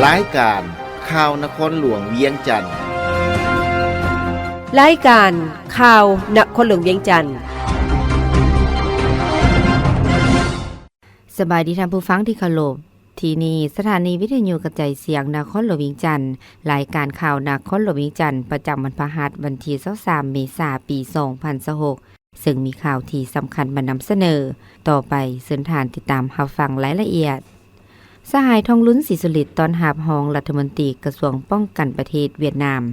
ລາຍການຂ່າວນະຄອນຫຼວງວຽງຈັນ. ລາຍການຂ່າວນະຄອນຫຼວງວຽງຈັນ. ສະບາຍດີທ່ານຜູ້ຟັງທີ່ເຄົາລົບ. ທີ່ນີ້ສະຖານີວິທະຍຸກະຈາຍສຽງນະຄອນຫຼວງວຽງຈັນ. ລາຍການຂ່າວນະຄອນຫຼວງວຽງຈັນ ປະຈຳວັນພະຫັດ ວັນທີຊາວສາມ ເມສາ ປີສອງພັນຊາວຫົກ ເຊິ່ງມີຂ່າວທີ່ສຳຄັນມານຳສະເໜີ. ຕໍ່ໄປເຊີນທ່ານຕິດຕາມຮັບຟັງລາຍລະອຽດ. ສະຫາຍ ທອງລຸນ ສີສຸລິດ ຕ້ອນຮັບຮອງລັດຖະມົນຕີກະຊວງປ້ອງກັນປະເທດຫວຽດນາມ.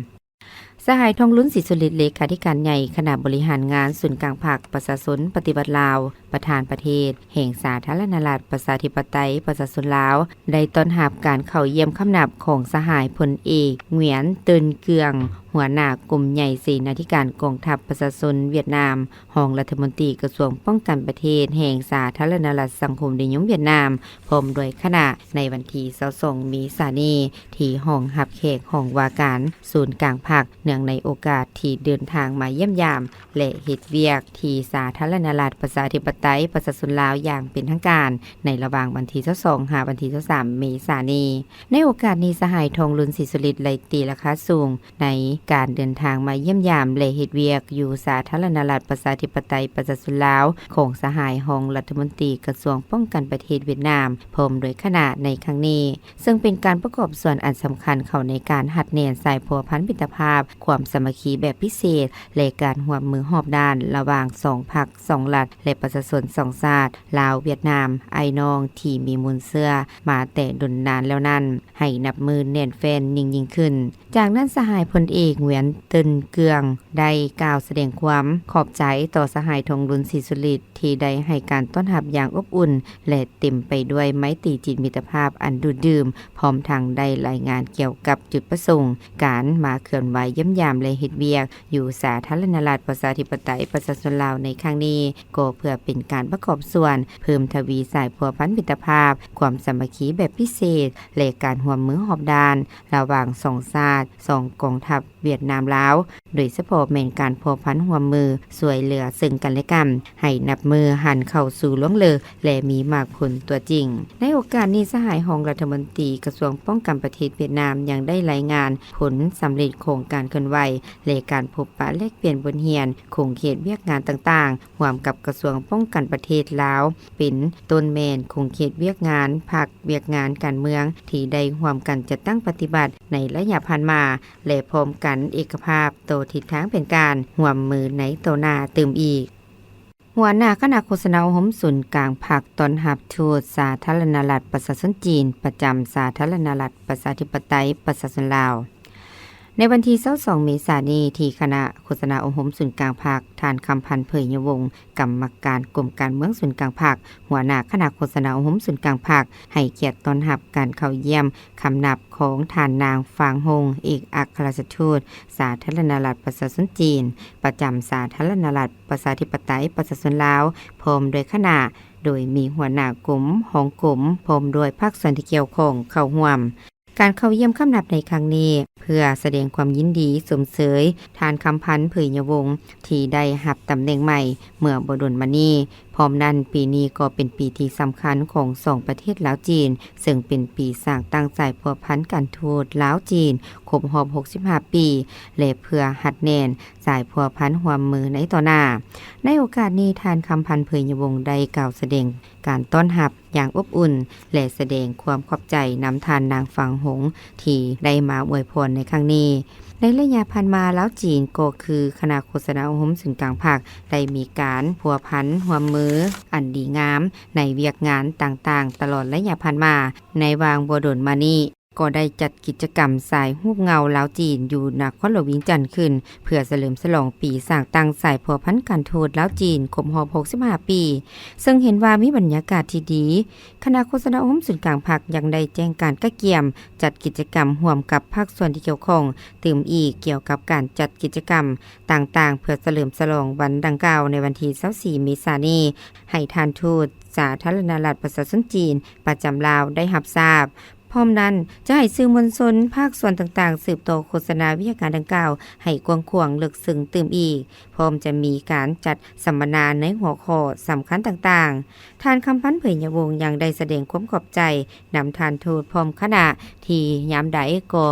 ສະຫາຍ ທອງລຸນ ສີສຸລິດ ເລຂາທິການໃຫຍ່ຄະນະບໍລິຫານງານສູນກາງພັກປະຊາຊົນປະຕິວັດລາວ, ປະທານປະເທດແຫ່ງສາທາລະນະລັດ ປະຊາທິປະໄຕ ປະຊາຊົນລາວ ໄດ້ຕ້ອນຮັບການເຂົ້າຢ້ຽມຄຳນັບຂອງສະຫາຍ ພົນເອກ ຫງວຽນ ເຕີນເກືອງ ຫົວໜ້າກົມໃຫຍ່ເສນາທິການກອງທັບປະຊາຊົນຫວຽດນາມ, ຮອງລັດຖະມົນຕີກະຊວງປ້ອງກັນປະເທດແຫ່ງສາທາລະນະລັດສັງຄົມນິຍົມຫວຽດນາມ ພ້ອມດ້ວຍຄະນະ ໃນວັນທີຊາວສອງ ເມສານີ້ ທີ່ຫ້ອງຮັບແຂກຫ້ອງວ່າການສູນກາງພັກ, ເນື່ອງໃນໂອກາດທີ່ເດີນທາງມາຢ້ຽມຢາມ ແລະ ເຮັດວຽກທີ່ສາທາລະນະລັດປະຊາທິປະໄຕປະຊາຊົນລາວຢ່າງເປັນທາງການ ໃນລະຫວ່າງວັນທີຊາວສອງ ຫາວັນທີຊາວສາມ ເມສານີ້. ໃນໂອກາດນີ້ ສະຫາຍ ທອງລຸນ ສີສຸລິດ ໄດ້ຕີລາຄາສູງ ໃນການເດີນທາງມາຢ້ຽມຢາມ ແລະ ເຮັດວຽກຢູ່ສາທາລະນະລັດປະຊາທິປະໄຕປະຊາຊົນລາວ ຂອງສະຫາຍຮອງລັດຖະມົນຕີກະຊວງປ້ອງກັນປະເທດຫວຽດນາມ ພ້ອມດ້ວຍຄະນະໃນຄັ້ງນີ້, ເຊິ່ງເປັນການປະກອບສ່ວນອັນສຳຄັນເຂົ້າໃນການຮັດແໜ້ນສາຍພົວພັນມິດຕະພາບ, ຄວາມສາມັກຄີແບບພິເສດ ແລະ ການຮ່ວມມືຮອບດ້ານລະຫວ່າງສອງພັກ, ສອງລັດ ແລະ ປະຊາຊົນສອງຊາດ ລາວ-ຫວຽດນາມ ອ້າຍນ້ອງທີ່ມີມູນເຊື້ອມາແຕ່ດົນນານແລ້ວນັ້ນ ໃຫ້ນັບມື້ແໜ້ນແຟ້ນຍິ່ງໆຂຶ້ນ. ຈາກນັ້ນ ສະຫາຍ ພົນເອກ ຫງວຽນ ເຕີນເກືອງ ໄດ້ກ່າວສະແດງຄວາມຂອບໃຈຕໍ່ສະຫາຍ ທອງລຸນ ສີສຸລິດ ທີ່ໄດ້ໃຫ້ການຕ້ອນຮັບຢ່າງອົບອຸ່ນ ແລະ ເຕັມໄປດ້ວຍໄມຕີຈິດມິດຕະພາບອັນດູດດື່ມ, ພ້ອມທັງໄດ້ລາຍງານກ່ຽວກັບຈຸດປະສົງການມາເຄື່ອນໄຫວຢ້ຽມຢາມ ແລະ ເຮັດວຽກຢູ່ສາທາລະນະລັດປະຊາທິປະໄຕປະຊາຊົນລາວໃນຄັ້ງນີ້ ກໍເພື່ອເປັນການປະກອບສ່ວນເພີ່ມທະວີສາຍພົວພັນມິດຕະພາບ, ຄວາມສາມັກຄີແບບພິເສດ ແລະ ການຮ່ວມມືຮອບດ້ານລະຫວ່າງສອງຊາດ, ສອງກອງທັບຫວຽດນາມ-ລາວ, ໂດຍສະເພາະແມ່ນການພົວພັນຮ່ວມມືຊ່ວຍເຫຼືອເຊິ່ງກັນແລະກັນ ໃຫ້ນັບມື້ຫັນເຂົ້າສູ່ລວງເລິກ ແລະ ມີໝາກຜົນຕົວຈິງ. ໃນໂອກາດນີ້ ສະຫາຍຮອງລັດຖະມົນຕີກະຊວງປ້ອງກັນປະເທດຫວຽດນາມ ຍັງໄດ້ລາຍງານຜົນສຳເລັດຂອງການເຄື່ອນໄຫວ ແລະ ການພົບປະແລກປ່ຽນບົດຮຽນຂົງເຂດວຽກງານຕ່າງໆ ຮ່ວມກັບກະຊວງປ້ອງກັນປະເທດລາວ ເປັນຕົ້ນແມ່ນຂົງເຂດວຽກງານພັກ, ວຽກງານການເມືອງ ທີ່ໄດ້ຮ່ວມກັນຈັດຕັ້ງປະຕິບັດໃນໄລຍະຜ່ານມາ ແລະ ພ້ອມກັນເອກະພາບຕໍ່ທິດທາງແຜນການຮ່ວມມືໃນຕໍ່ໜ້າຕື່ມອີກ. ຫົວໜ້າຄະນະໂຄສະນາອົບຮົມສູນກາງພັກ ຕ້ອນຮັບທູດສາທາລະນະລັດປະຊາຊົນຈີນ ປະຈຳສາທາລະນະລັດປະຊາທິປະໄຕປະຊາຊົນລາວ. ໃນວັນທີຊາວສອງ ເມສານີ້ ທີ່ຄະນະໂຄສະນາອົບຮົມສູນກາງພັກ, ທ່ານ ຄຳພັນ ເຜີຍຍະວົງ ກຳມະການກົມການເມືອງສູນກາງພັກ, ຫົວໜ້າຄະນະໂຄສະນາອົບຮົມສູນກາງພັກ ໃຫ້ກຽດຕ້ອນຮັບການເຂົ້າຢ້ຽມຄຳນັບຂອງທ່ານນາງ ຟາງ ຫົງ ເອກອັກຄະລັດຖະທູດສາທາລະນະລັດປະຊາຊົນຈີນ ປະຈຳສາທາລະນະລັດປະຊາທິປະໄຕປະຊາຊົນລາວ ພ້ອມດ້ວຍຄະນະ, ໂດຍມີຫົວໜ້າກົມ, ຮອງກົມ ພ້ອມດ້ວຍພາກສ່ວນທີ່ກ່ຽວຂ້ອງເຂົ້າຮ່ວມ. ການເຂົ້າຢ້ຽມຄຳນັບໃນຄັ້ງນີ້ ເພື່ອສະແດງຄວາມຍິນດີຊົມເຊີຍທ່ານ ຄຳພັນ ເຜີຍຍະວົງ ທີ່ໄດ້ຮັບຕຳແໜ່ງໃໝ່ເມື່ອບໍ່ດົນມານີ້. ພ້ອມນັ້ນ, ປີນີ້ກໍເປັນປີທີ່ສຳຄັນຂອງສອງປະເທດລາວ-ຈີນ, ເຊິ່ງເປັນປີສ້າງຕັ້ງສາຍພົວພັນການທູດລາວ-ຈີນຄົບຮອບຫົກສິບຫ້າປີ ແລະ ເພື່ອຮັດແໜ້ນສາຍພົວພັນຮ່ວມມືໃນຕໍ່ໜ້າ. ໃນໂອກາດນີ້, ທ່ານ ຄຳພັນ ເຜີຍຍະວົງ ໄດ້ກ່າວສະແດງ ການຕ້ອນຮັບຢ່າງອົບອຸ່ນ ແລະ ສະແດງຄວາມຂອບໃຈນຳທ່ານນາງ ຟາງ ຫົງ ທີ່ໄດ້ມາອວຍພອນໃນຄັ້ງນີ້. ໃນໄລຍະຜ່ານມາ, ລາວ-ຈີນ ກໍຄືຄະນະໂຄສະນາອົບຮົມສູນກາງພັກ ໄດ້ມີການພົວພັນຮ່ວມມືອັນດີງາມໃນວຽກງານຕ່າງໆ ຕະຫຼອດໄລຍະຜ່ານມາ. ໃນຫວ່າງບໍ່ດົນມານີ້, ກໍໄດ້ຈັດກິດຈະກຳສາຍຮູບເງົາລາວ-ຈີນ ຢູ່ນະຄອນຫຼວງວຽງຈັນຂຶ້ນ ເພື່ອສະເຫຼີມສະຫຼອງປີສ້າງຕັ້ງສາຍພົວພັນການທູດລາວ-ຈີນຄົບຮອບຫົກສິບຫ້າປີ, ເຊິ່ງເຫັນວ່າມີບັນຍາກາດທີ່ດີ. ຄະນະໂຄສະນາອົບຮົມສູນກາງພັກຍັງໄດ້ແຈ້ງການກະກຽມຈັດກິດຈະກຳຮ່ວມກັບພາກສ່ວນທີ່ກ່ຽວຂ້ອງຕື່ມອີກ ກ່ຽວກັບການຈັດກິດຈະກຳຕ່າງໆ ເພື່ອສະເຫຼີມສະຫຼອງວັນດັ່ງກ່າວໃນວັນທີຊາວສີ່ ເມສານີ້ ໃຫ້ທ່ານທູດສາທາລະນະລັດປະຊາຊົນຈີນປະຈຳລາວໄດ້ຮັບຊາບ. ພ້ອມນັ້ນ ຈະໃຫ້ສື່ມວນຊົນພາກສ່ວນຕ່າງໆ ສືບຕໍ່ໂຄສະນາວຽກງານດັ່ງກ່າວໃຫ້ກວ້າງຂວາງເລິກເຊິ່ງຕື່ມອີກ, ພ້ອມຈະມີການຈັດສຳມະນາໃນຫົວຂໍ້ສຳຄັນຕ່າງໆ. ທ່ານ ຄຳພັນ ເຜີຍຍະວົງ ຍັງໄດ້ສະແດງຄວາມຂອບໃຈນຳທ່ານທູດພ້ອມຄະນະ ທີ່ຍາມໃດກໍ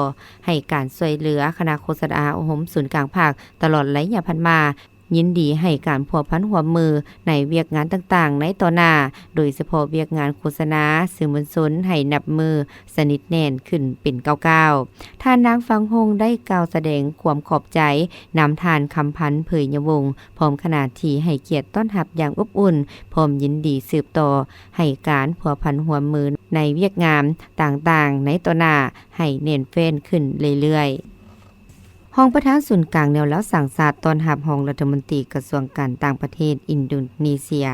ໃຫ້ການຊ່ວຍເຫຼືອຄະນະໂຄສະນາອົບຮົມສູນກາງພັກຕະຫຼອດໄລຍະຜ່ານມາ, ຍິນດີໃຫ້ການພົວພັນຮ່ວມມືໃນວຽກງານຕ່າງໆໃນຕໍ່ໜ້າ, ໂດຍສະເພາະວຽກງານໂຄສະນາສື່ມວນຊົນໃຫ້ນັບມື້ສະໜິດແໜ້ນຂຶ້ນເປັນກ້າວໆ. ທ່ານນາງ ຟັງຮົງ ໄດ້ກ່າວສະແດງຄວາມຂອບໃຈນຳທ່ານ ຄຳພັນ ເຜີຍຍະວົງ ພ້ອມຄະນະທີ່ໃຫ້ກຽດຕ້ອນຮັບຢ່າງອົບອຸ່ນ, ພ້ອມຍິນດີສືບຕໍ່ໃຫ້ການພົວພັນຮ່ວມມືໃນວຽກງານຕ່າງໆໃນຕໍ່ໜ້າໃຫ້ແໜ້ນແຟ້ນຂຶ້ນເລື້ອຍໆ. ຮອງປະທານສູນກາງແນວລາວສ້າງຊາດ ຕ້ອນຮັບຮອງລັດຖະມົນຕີກະຊວງການຕ່າງປະເທດອິນໂດເນເຊຍ.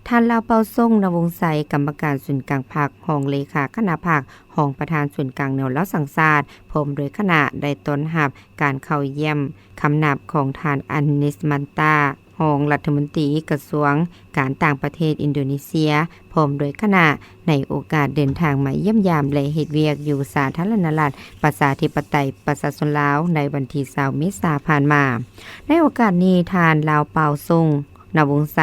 ທ່ານ ລາວເປົາ ຊົງ ນະວົງໄຊ ກຳມະການສູນກາງພັກ, ຮອງເລຂາຄະນະພັກ, ຮອງປະທານສູນກາງແນວລາວສ້າງຊາດ ພ້ອມດ້ວຍຄະນະ ໄດ້ຕ້ອນຮັບການເຂົ້າຢ້ຽມຄຳນັບຂອງທ່ານ ອານິດ ມັນຕາ ຮອງລັດຖະມົນຕີກະຊວງການຕ່າງປະເທດອິນໂດເນເຊຍ ພ້ອມດ້ວຍຄະນະ ໃນໂອກາດເດີນທາງມາຢ້ຽມຢາມ ແລະ ເຮັດວຽກຢູ່ສາທາລະນະລັດ ປະຊາທິປະໄຕ ປະຊາຊົນລາວ ໃນວັນທີຊາວ ເມສາ ຜ່ານມາ. ໃນໂອກາດນີ້, ທ່ານ ລາວເປົາ ຊົງ ນະວົງໄຊ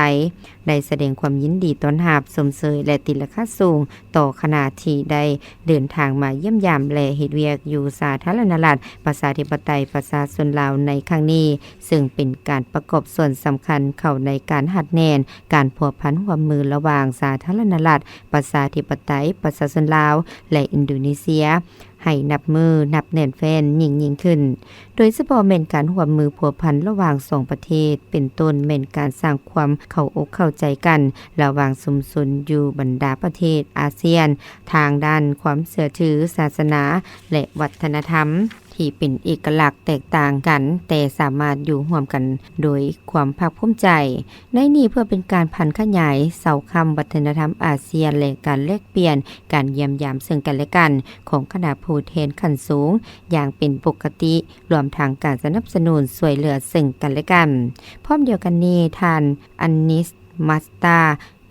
ໄດ້ສະແດງຄວາມຍິນດີຕ້ອນຮັບ, ຊົມເຊີຍ ແລະ ຕີລາຄາສູງຕໍ່ຄະນະທີ່ໄດ້ເດີນທາງມາຢ້ຽມຢາມ ແລະ ເຮັດວຽກຢູ່ສາທາລະນະລັດ ປະຊາທິປະໄຕ ປະຊາຊົນລາວ ໃນຄັ້ງນີ້, ເຊິ່ງເປັນການປະກອບສ່ວນສຳຄັນເຂົ້າໃນການຮັດແໜ້ນການພົວພັນຮ່ວມມືລະຫວ່າງສາທາລະນະລັດ ປະຊາທິປະໄຕ ປະຊາຊົນລາວ ແລະ ອິນໂດເນເຊຍ ໃຫ້ນັບມື້ນັບແໜ້ນແຟ້ນຍິ່ງໆຂຶ້ນ, ໂດຍສະເພາະແມ່ນການຮ່ວມມືພົວພັນລະຫວ່າງສອງປະເທດ, ເປັນຕົ້ນແມ່ນການສ້າງຄວາມເຂົ້າອົກເຂົ້າໃຈກັນລະຫວ່າງຊຸມຊົນຢູ່ບັນດາປະເທດອາຊຽນ, ທາງດ້ານຄວາມເຊື່ອຖື, ສາສະໜາ ແລະ ວັດທະນະທຳ ທີ່ເປັນເອກະລັກແຕກຕ່າງກັນ, ແຕ່ສາມາດຢູ່ຮ່ວມກັນໂດຍຄວາມພາກພູມໃຈ. ໃນນີ້ເພື່ອເປັນການຜັນຂະຫຍາຍເສົາຄ້ຳວັດທະນະທຳອາຊຽນ ແລະ ການແລກປ່ຽນ, ການຢ້ຽມຢາມເຊິ່ງກັນ ແລະ ກັນຂອງຄະນະຜູ້ແທນຂັ້ນສູງຢ່າງເປັນປົກກະຕິ, ລວມທັງການສະໜັບສະໜູນຊ່ວຍເຫຼືອເຊິ່ງກັນ ແລະ ກັນ. ພ້ອມດຽວກັນນີ້, ທ່ານ ອານິດ ມັນຕາ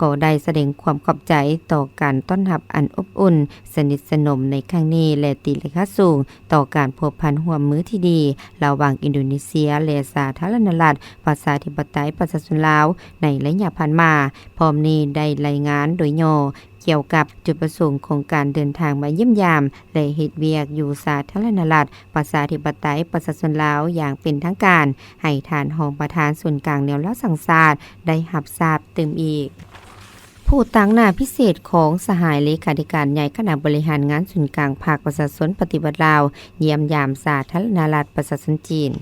ກໍໄດ້ສະແດງຄວາມຂອບໃຈຕໍ່ການຕ້ອນຮັບອັນອົບອຸ່ນ, ສະໜິດສະໜົມໃນຄັ້ງນີ້ ແລະ ຕີລາຄາສູງຕໍ່ການພົວພັນຮ່ວມມືທີ່ດີລະຫວ່າງອິນໂດເນເຊຍ ແລະ ສາທາລະນະລັດ ປະຊາທິປະໄຕ ປະຊາຊົນລາວ ໃນໄລຍະຜ່ານມາ. ພ້ອມນີ້ໄດ້ລາຍງານໂດຍຫຍໍ້ກ່ຽວກັບຈຸດປະສົງຂອງການເດີນທາງມາຢ້ຽມຢາມ ແລະ ເຮັດວຽກຢູ່ສາທາລະນະລັດ ປະຊາທິປະໄຕ ປະຊາຊົນລາວຢ່າງເປັນທາງການ ໃຫ້ທ່ານຮອງປະທານສູນກາງແນວລາວສ້າງຊາດໄດ້ຮັບຊາບຕື່ມອີກ. ຜູ້ຕາງໜ້າພິເສດຂອງສະຫາຍເລຂາທິການໃຫຍ່ຄະນະບໍລິຫານງານສູນກາງພັກປະຊາຊົນປະຕິວັດລາວ ຢ້ຽມຢາມສາທາລະນະລັດປະຊາຊົນຈີນ.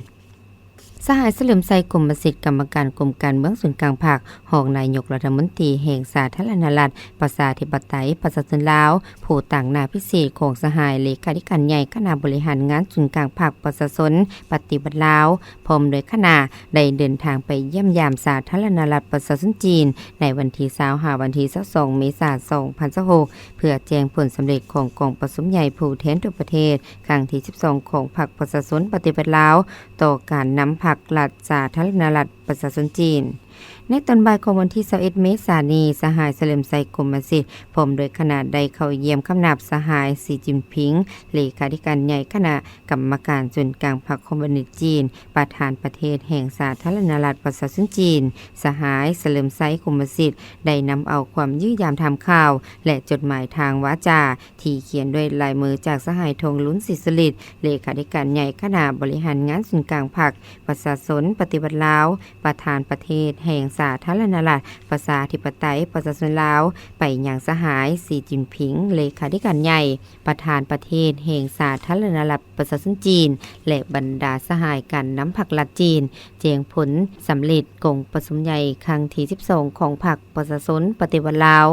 ສະຫາຍ ສະເຫຼີມໄຊ ກົມມະສິດ ກຳມະການກົມການເມືອງສູນກາງພັກ, ຮອງນາຍົກລັດຖະມົນຕີແຫ່ງສາທາລະນະລັດ ປະຊາທິປະໄຕ ປະຊາຊົນລາວ, ຜູ້ຕາງໜ້າພິເສດຂອງສະຫາຍເລຂາທິການໃຫຍ່ຄະນະບໍລິຫານງານສູນກາງພັກປະຊາຊົນປະຕິວັດລາວ ພ້ອມດ້ວຍຄະນະ ໄດ້ເດີນທາງໄປຢ້ຽມຢາມສາທາລະນະລັດປະຊາຊົນຈີນ ໃນວັນທີຊາວ ຫາວັນທີຊາວສອງ ເມສາ ສອງພັນຊາວຫົກ ເພື່ອແຈ້ງຜົນສຳເລັດຂອງກອງປະຊຸມໃຫຍ່ຜູ້ແທນທົ່ວປະເທດ ຄັ້ງທີສິບສອງ ຂອງພັກປະຊາຊົນປະຕິວັດລາວ ຕໍ່ການນຳພັກລັດສາທາລະນະລັດປະຊາຊົນຈີນ. ໃນຕອນບ່າຍຂອງວັນທີຊາວເອັດ ເມສານີ້, ສະຫາຍ ສະເຫຼີມໄຊ ກົມມະສິດ ພ້ອມດ້ວຍຄະນະໄດ້ເຂົ້າຢ້ຽມຄຳນັບສະຫາຍ ສີ ຈິ້ນຜິງ ເລຂາທິການໃຫຍ່ຄະນະກຳມະການສູນກາງພັກຄອມມູນິດຈີນ, ປະທານປະເທດແຫ່ງສາທາລະນະລັດປະຊາຊົນຈີນ. ສະຫາຍ ສະເຫຼີມໄຊ ກົມມະສິດ ໄດ້ນຳເອົາຄວາມຢ້ຽມຢາມຖາມຂ່າວ ແລະ ຈົດໝາຍທາງວາຈາ ທີ່ຂຽນດ້ວຍລາຍມືຈາກສະຫາຍ ທອງລຸນ ສີສຸລິດ ເລຂາທິການໃຫຍ່ຄະນະບໍລິຫານງານສູນກາງພັກປະຊາຊົນປະຕິວັດລາວ, ປະທານປະເທດແຫ່ງສາທາລະນະລັດປະຊາທິປະໄຕປະຊາຊົນລາວ, ໄປຍັງສະຫາຍ ສີ ຈິ້ນຜິງ ເລຂາທິການໃຫຍ່ ປະທານປະເທດແຫ່ງສາທາລະນະລັດປະຊາຊົນຈີນ ແລະ ບັນດາສະຫາຍການນຳພັກລັດຈີນ ແຈ້ງຜົນສຳເລັດກອງປະຊຸມໃຫຍ່ຄັ້ງທີສິບສອງ ຂອງພັກປະຊາຊົນປະຕິວັດລາວ,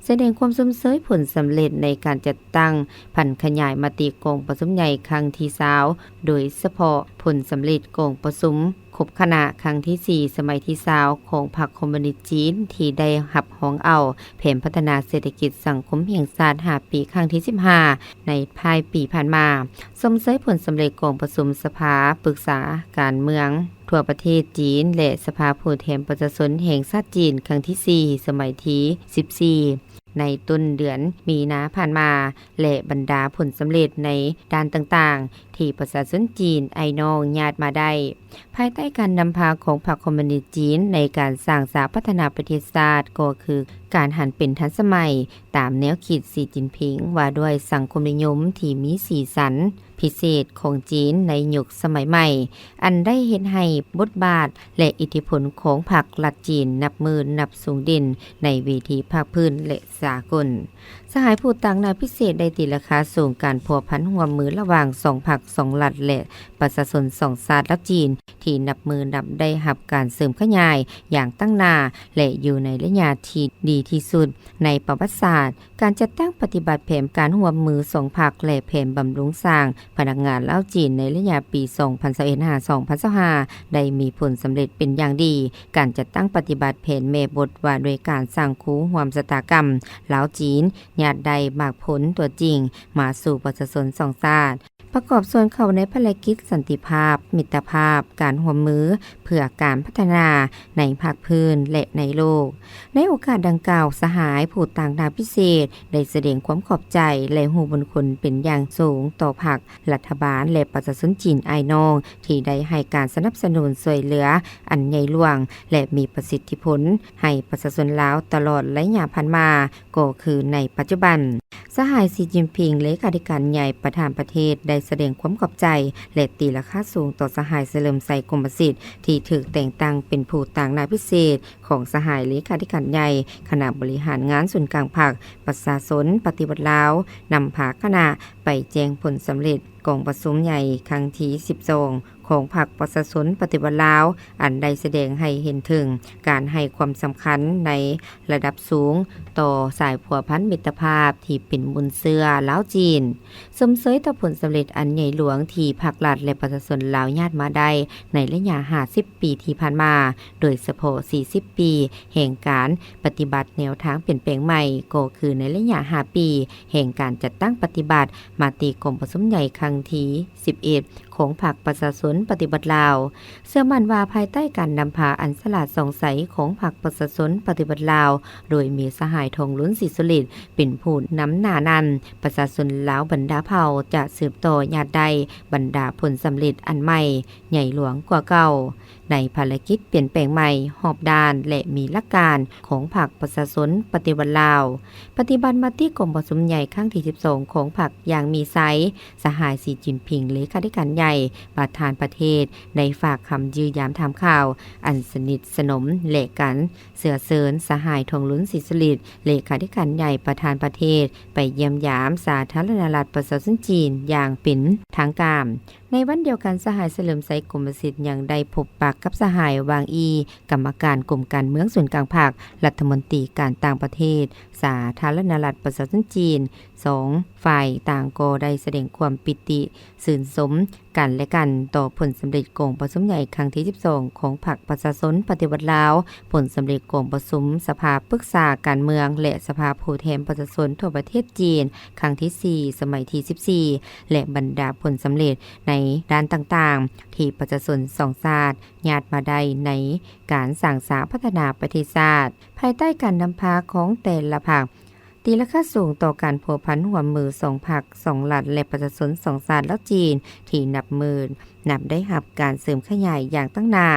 ສະແດງຄວາມຊົມເຊີຍຜົນສຳເລັດໃນການຈັດຕັ້ງຜັນຂະຫຍາຍມະຕິກອງປະຊຸມໃຫຍ່ຄັ້ງທີຊາວ ໂດຍສະເພາະຜົນສຳເລັດກອງປະຊຸມຄົບຄະນະຄັ້ງທີສີ່ ສະໄໝທີຊາວ ຂອງພັກຄອມມູນິດຈີນ ທີ່ໄດ້ຮັບຮອງເອົາແຜນພັດທະນາເສດຖະກິດສັງຄົມແຫ່ງຊາດຫ້າປີ ຄັ້ງທີສິບຫ້າ ໃນທ້າຍປີຜ່ານມາ, ຊົມເຊີຍຜົນສຳເລັດກອງປະຊຸມສະພາປຶກສາການເມືອງ ທົ່ວປະເທດຈີນ ແລະ ສະພາຜູ້ແທນປະຊາຊົນແຫ່ງຊາດຈີນ ຄັ້ງທີສີ່ ສະໄໝທີສິບສີ່ ໃນຕົ້ນເດືອນມີນາຜ່ານມາ ແລະ ບັນດາຜົນສຳເລັດໃນດ້ານຕ່າງໆ ທີ່ປະຊາຊົນຈີນອ້າຍນ້ອງຍາດມາໄດ້ ພາຍໃຕ້ການນຳພາຂອງພັກຄອມມູນິດຈີນ ໃນການສ້າງສາພັດທະນາປະເທດຊາດ ກໍຄືການຫັນເປັນທັນສະໄໝ ຕາມແນວຄິດສີຈິນຜິງ ວ່າດ້ວຍສັງຄົມນິຍົມທີ່ມີສີສັນພິເສດຂອງຈີນໃນຍຸກສະໄໝໃໝ່ ອັນໄດ້ເຮັດໃຫ້ບົດບາດ ແລະ ອິດທິພົນຂອງພັກລັດຈີນນັບມື້ນັບສູງເດັ່ນໃນເວທີພາກພື້ນ ແລະ ສາກົນ. ສະຫາຍຜູ້ຕາງໜ້າພິເສດໄດ້ຕີລາຄາສູງການພົວພັນຮ່ວມມືລະຫວ່າງສອງພັກສອງລັດ ແລະ ປະຊາຊົນສອງຊາດລາວຈີນ ທີ່ນັບມື້ນັບໄດ້ຮັບການເສີມຂະຫຍາຍຢ່າງຕັ້ງໜ້າ ແລະ ຢູ່ໃນໄລຍະທີ່ດີທີ່ສຸດໃນປະຫວັດສາດ. ການຈັດຕັ້ງປະຕິບັດແຜນການຮ່ວມມືສອງພັກ ແລະ ແຜນບຳລຸງສ້າງພະນັກງານລາວຈີນໃນໄລຍະປີສອງພັນຊາວເອັດ ຫາ ສອງພັນຊາວຫ້າ ໄດ້ມີຜົນສຳເລັດເປັນຢ່າງດີ. ການຈັດຕັ້ງປະຕິບັດແຜນແມ່ບົດວ່າດ້ວຍການສ້າງຄູ່ຮ່ວມຊະຕາກຳລາວຈີນ ຍາດໄດ້ໝາກຜົນຕົວຈິງມາສູ່ປະຊາຊົນສອງຊາດ ປະກອບສ່ວນເຂົ້າໃນພາລະກິດສັນຕິພາບ, ມິດຕະພາບ, ການຮ່ວມມືເພື່ອການພັດທະນາໃນພາກພື້ນ ແລະ ໃນໂລກ. ໃນໂອກາດດັ່ງກ່າວ, ສະຫາຍຜູ້ຕາງໜ້າພິເສດໄດ້ສະແດງຄວາມຂອບໃຈ ແລະ ຮູ້ບຸນຄຸນເປັນຢ່າງສູງຕໍ່ພັກ, ລັດຖະບານ ແລະ ປະຊາຊົນຈີນອ້າຍນ້ອງ ທີ່ໄດ້ໃຫ້ການສະໜັບສະໜູນຊ່ວຍເຫຼືອອັນໃຫຍ່ຫຼວງ ແລະ ມີປະສິດທິຜົນໃຫ້ປະຊາຊົນລາວຕະຫຼອດໄລຍະຜ່ານມາ. ກໍຄືໃນປັດຈຸບັນ, ສະຫາຍ ສີຈິນຜິງ ເລຂາທິການໃຫຍ່ ປະທານປະເທດ ໄດ້ສະແດງຄວາມຂອບໃຈ ແລະ ຕີລາຄາສູງຕໍ່ສະຫາຍ ສະເຫຼີມໄຊ ກົມປະສິດ ທີ່ຖືກແຕ່ງຕັ້ງເປັນຜູ້ຕາງໜ້າພິເສດຂອງສະຫາຍເລຂາທິການໃຫຍ່ຄະນະບໍລິຫານງານສູນກາງພັກປະຊາຊົນປະຕິວັດລາວ, ນຳພາຄະນະໄປແຈ້ງຜົນສຳເລັດກອງປະຊຸມໃຫຍ່ຄັ້ງທີສິບສອງ ຂອງພັກປະຊາຊົນປະຕິວັດລາວ, ອັນໄດ້ສະແດງໃຫ້ເຫັນເຖິງການໃຫ້ຄວາມສຳຄັນໃນລະດັບສູງຕໍ່ສາຍພົວພັນມິດຕະພາບທີ່ເປັນມູນເຊື້ອລາວຈີນ. ຊົມເຊີຍຕໍ່ຜົນສຳເລັດອັນໃຫຍ່ຫຼວງທີ່ພັກລັດ ແລະ ປະຊາຊົນລາວຍາດມາໄດ້ໃນໄລຍະຫ້າສິບປີທີ່ຜ່ານມາ, ໂດຍສະເພາະສີ່ສິບປີແຫ່ງການປະຕິບັດແນວທາງປ່ຽນແປງໃໝ່, ກໍຄືໃນໄລຍະຫ້າປີແຫ່ງການຈັດຕັ້ງປະຕິບັດມະຕິກອງປະຊຸມໃຫຍ່ຄັ້ງທີສິບເອັດ ຂອງພັກປະຊາຊົນປະຕິວັດລາວ. ເຊື່ອໝັ້ນວ່າພາຍໃຕ້ການນຳພາອັນສະຫຼາດສ່ອງໃສຂອງພັກປະຊາຊົນປະຕິວັດລາວ, ໂດຍມີສະຫາຍ ທອງລຸນ ສີສຸລິດ ເປັນຜູ້ນຳໜ້ານັ້ນ, ປະຊາຊົນລາວບັນດາເຜົ່າຈະສືບຕໍ່ຍາດໄດ້ບັນດາຜົນສຳເລັດອັນໃໝ່ໃຫຍ່ຫຼວງກວ່າເກົ່າ ໃນພາລະກິດປ່ຽນແປງໃໝ່ຮອບດ້ານ ແລະ ມີຫຼັກການຂອງພັກປະຊາຊົນປະຕິວັດລາວ. ປະຕິບັດມະຕິກອງປະຊຸມໃຫຍ່ຄັ້ງທີສິບສອງຂອງພັກຢ່າງມີໄຊ, ສະຫາຍ ສີຈິນຜິງ ເລຂາທິການໃຫຍ່ ປະທານປະເທດ ໄດ້ຝາກຄຳຢ້ຽມຢາມຖາມຂ່າວອັນສະໜິດສະໜົມ ແລະ ການເຊື້ອເຊີນສະຫາຍ ທອງລຸນ ສີສຸລິດ ເລຂາທິການໃຫຍ່ ປະທານປະເທດ ໄປຢ້ຽມຢາມສາທາລະນະລັດປະຊາຊົນຈີນຢ່າງເປັນທາງການ. ໃນວັນດຽວກັນ, ສະຫາຍ ສະເຫຼີມໄຊ ກົມປະສິດ ຍັງໄດ້ພົບປະກັບສະຫາຍ ຫວ່າງ ອີ ກຳມະການກົມການເມືອງສູນກາງພັກ, ລັດຖະມົນຕີການຕ່າງປະເທດ ສາທາລະນະລັດປະຊາຊົນຈີນ. ສອງຝ່າຍຕ່າງກໍໄດ້ສະແດງຄວາມປີຕິຊື່ນຊົມກັນແລະກັນຕໍ່ຜົນສຳເລັດກອງປະຊຸມໃຫຍ່ຄັ້ງທີສິບສອງຂອງພັກປະຊາຊົນປະຕິວັດລາວ, ຜົນສຳເລັດກອງປະຊຸມສະພາປຶກສາການເມືອງ ແລະ ສະພາຜູ້ແທນປະຊາຊົນທົ່ວປະເທດຈີນ ຄັ້ງທີສີ່ ສະໄໝທີສິບສີ່ ແລະ ບັນດາຜົນສຳເລັດໃນດ້ານຕ່າງໆ ທີ່ປະຊາຊົນສອງຊາດຍາດມາໄດ້ໃນການສ້າງສາພັດທະນາປະເທດຊາດ. ພາຍໃຕ້ການນຳພາຂອງແຕ່ລະພັກ, ຕີລາຄາສູງຕໍ່ການພົວພັນຮ່ວມມືສອງພັກສອງລັດ ແລະ ປະຊາຊົນສອງຊາດລາວຈີນ ທີ່ນັບມື້ນັບໄດ້ຮັບການເສີມຂະຫຍາຍຢ່າງຕັ້ງໜ້າ.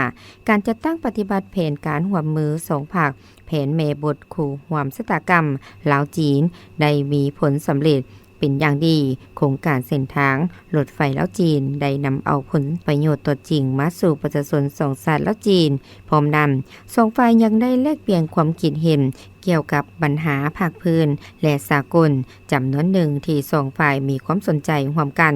ການຈັດຕັ້ງປະຕິບັດແຜນການຮ່ວມມືສອງພັກ, ແຜນແມ່ບົດຄູ່ຮ່ວມຊະຕາກຳລາວຈີນ ໄດ້ມີຜົນສຳເລັດເປັນຢ່າງດີ. ໂຄງການເສັ້ນທາງລົດໄຟລາວຈີນ ໄດ້ນຳເອົາຜົນປະໂຫຍດຕົວຈິງມາສູ່ປະຊາຊົນສອງຊາດລາວຈີນ. ພ້ອມນັ້ນ, ສອງຝ່າຍຍັງໄດ້ແລກປ່ຽນຄວາມຄິດເຫັນ ກ່ຽວກັບບັນຫາພາກພື້ນ ແລະ ສາກົນຈຳນວນໜຶ່ງ ທີ່ສອງຝ່າຍມີຄວາມສົນໃຈຮ່ວມກັນ.